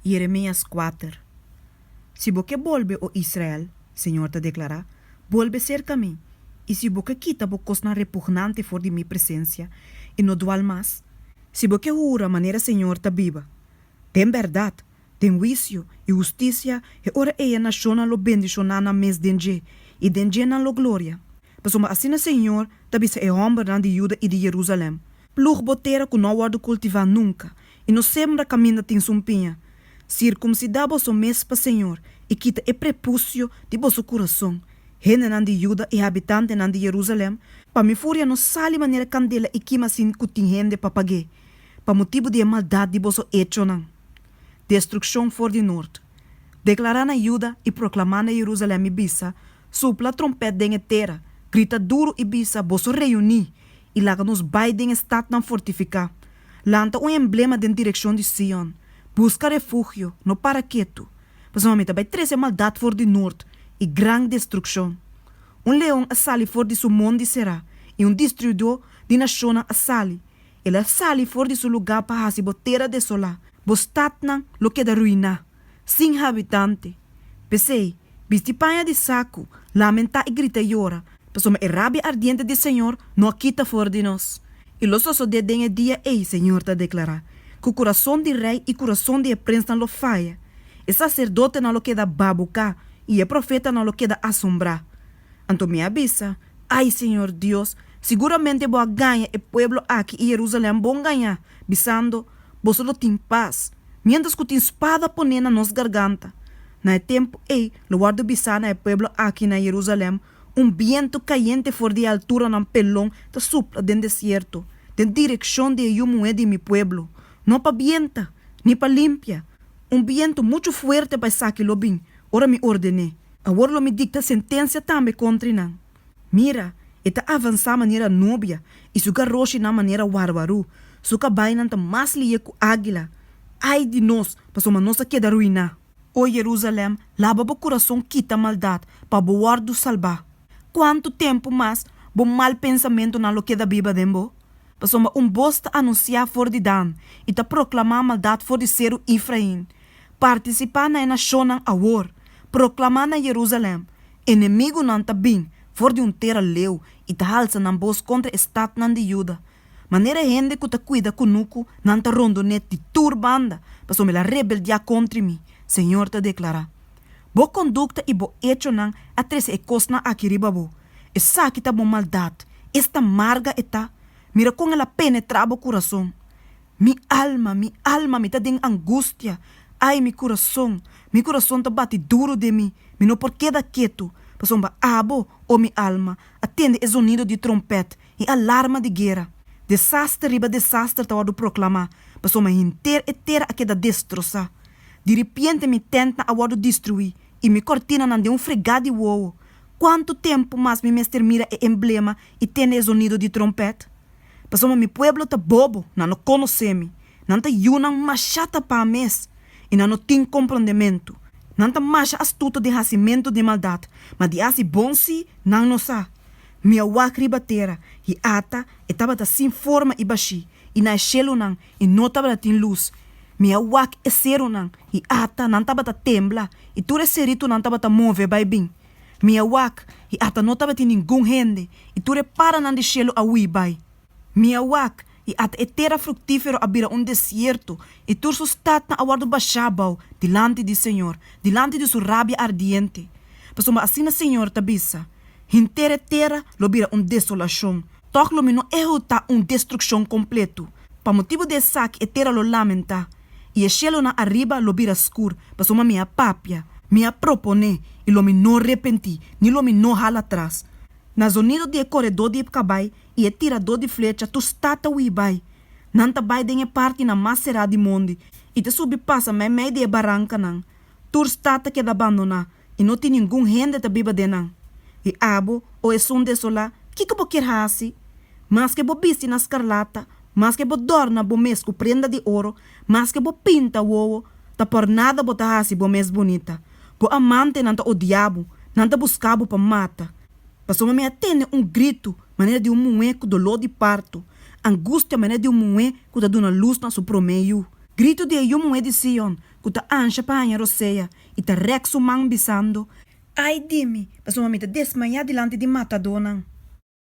Yeremías kuater. Si bo ke bolbe, o Israel, señor ta deklará, bolbe serka mi, i si bo ke kita bo kosnan repugnante for di mi presensia i no dual mas, si bo ke hura manera señor ta biba, den bèrdat, den huisio i hustisia, e ora ei e nashonnan lo bendishoná nan mes den dje, i den dje nan lo gloria. Pasobra asina señor ta bisa e hòmbernan di Juda i di Jerusalèm, Plug bo tera ku no a wòrdu kultivá nunka, i no sembra kaminda tin sumpiña. Sirkumsidá boso mes pa señor i kita e prepusio di boso kurason, hendenan di Juda i habitantenan di Jerusalèm, pa mi furia no sali manera kandela i kima sin ku tin hende pa pag'é, pa motibu di e maldat di boso echonan. Destrukshon for di nort. Deklará na Juda i proklamá na Jerusalèm i bisa, Supla trompèt den e tera, grita duru i bisa, Boso reuní, i laga nos bai den e statnan fortifiká. Lanta un emblema den direkshon di Sion. Buska refugio, no para ketu, pasobra mi ta bai trese maldat for di nort i gran destrukshon. Un leon a sali for di su mondi será, i un destruidó di nashonnan a sali. El a sali for di su lugá pa hasi bo tera desolá, bo statnan lo keda ruiná, sin habitante. P'esei, bisti paña di saku, lamentá i grita yora, pasobra e rabia ardiente di señor no a kita for di nos. I lo sosodé den e dia ei, señor ta deklará, ku kurason di rei i kurason di e prensnan lo faya, e saserdotenan lo keda babuká i e profetanan lo keda asombrá. Anto mi a bisa, Ai, señor Dios, siguramente bo a gaña e pueblo aki i Jerusalèm bon gañá, bisando, Boso lo tin pas, miéntras ku tin spada poné na nos garganta. Na e tempu ei lo wòrdu bisá na e pueblo aki na Jerusalèm, Un bientu kayente for di e alturanan pelon ta supla den desierto, den direkshon di e yu muhé di mi pueblo, no pa bienta, ni pa limpia. Un bientu muchu fuerte pa esaki lo bin, ora mi orden'é. Awor lo mi dikta sentensia tambe kontri nan. Mira, e ta avansá manera nubia, i su garoshinan manera warwarú, su kabainan ta mas lié ku águila. Ai di nos, pasobra nos a keda ruiná! O Jerusalèm, laba bo kurason kita maldat, pa bo wòrdu salbá. Kuantu tempu mas bo mal pensamentunan lo keda biba den bo? Pasobra un bos ta anunsiá for di Dan, i ta proklamá maldat for di seru Efrain. Partisipá na e nashonnan awor! Proklamá na Jerusalèm, Enemigunan ta bin for di un tera leu i ta halsa nan bos kontra e statnan di Juda. Manera hende ku ta kuida kunuku, nan ta rondon'é di tur banda, pasobra el a rebeldiá kontri mi, señor ta deklará. Bo kondukta i bo echonan a trese e kosnan aki riba bo. Esaki ta bo maldat, esta marga e ta! Mira kon el a penetrá bo kurason! Mi alma, mi alma, mi ta den angustia. Ai, mi kurason, mi kurason ta bati duru den mi, mi no por keda ketu, pasobra abo, o mi alma, a tende e zonido di trompèt i alarma di guera. Desaster riba desaster ta wòrdu proklamá, pasobra henter e tera a keda destrosá. Diripiente mi tèntnan a wòrdu destruí i mi kòrtinanan den un fregá di wowo. Kuantu tempu mas mi mester mira e emblema i tende e zonido di trompèt? Pasobra mi pueblo ta bobo, nan no konosé mi. Nan ta yunan mashá tapá mes, i nan no tin komprondementu. Nan ta masha astuto den hasimentu di maldat, ma di hasi bon sí nan no sa. Mi a wak riba tera, i ata, e tabata sin forma i bashí, i na e shelunan, i no tabata tin lus. Mi a wak e serunan, i ata, nan tabata tembla, i tur e seritunan tabata move bai bin. Mi a wak, i ata no tabatin ningun hende, i tur e paranan di shelu a hui bai. Mi a wak, i ata e tera fruktífero a bira un desierto, i tur su statnan a wòrdu bashá abou dilanti di señor, dilanti di su rabia ardiente. Pasobra asina señor ta bisa, Henter e tera lo bira un desolashon, tòg lo mi no ehutá un destrukshon kompletu. Pa motibu di esaki e tera lo lamentá, i e shelunan ariba lo bira skur, pasobra mi a papia, mi a proponé, i lo mi no repentí, ni lo mi no hala atras. Na zonido di e koredó di kabai i e tiradó di flecha tur stat ta hui bai. Nan ta bai den e partinan mas será di mondi i ta subi pasa meimei di e barankanan. Tur stat ta keda bandoná i no tin ningun hende ta biba den nan. I abo, o esun desolá, kiko bo kier hasi? Maske bo bisti na skarlata, maske bo dòrna bo mes ku prenda di oro, maske bo pinta wowo, ta por nada bo ta hasi bo mes bunita. Bo amantenan ta odia bo, nan ta buska bo pa mata. Pasobra mi a tende un gritu manera di un muhé ku doló di parto, angustia manera di un muhé ku ta duna lus na su promé yu. Gritu di e yu muhé di Sion! ku ta ansha pa haña rosea, i ta rèk su man, bisando, Ai di mi, pasobra mi ta desmayá dilanti di matadónan.